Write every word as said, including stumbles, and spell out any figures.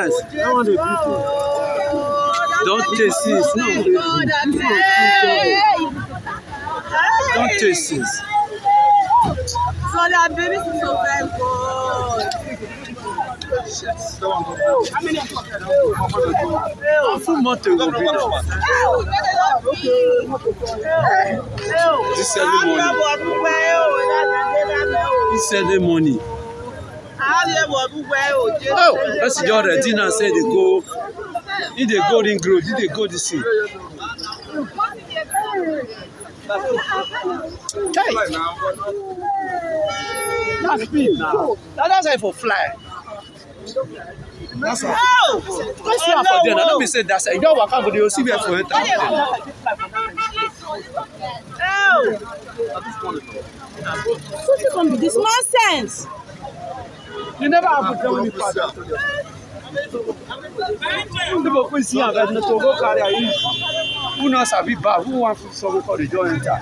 That one dey beat me. Don taste since. No, don taste since. So that baby is so very good. Full motor go be. This early morning. This early morning. Oh, person just ready now, say dey go. He dey go Ring Road, he dey go this thing. Chai. Na speed na. Na that side for fly. That's why. Go see am for there na. No be say that side. You just waka go dey see where for enter. Wetin come be this nonsense? You never have to tell me, father. People go see am, but no to go carry am. Who no sabi baff? Who wan fit struggle for the joint enter?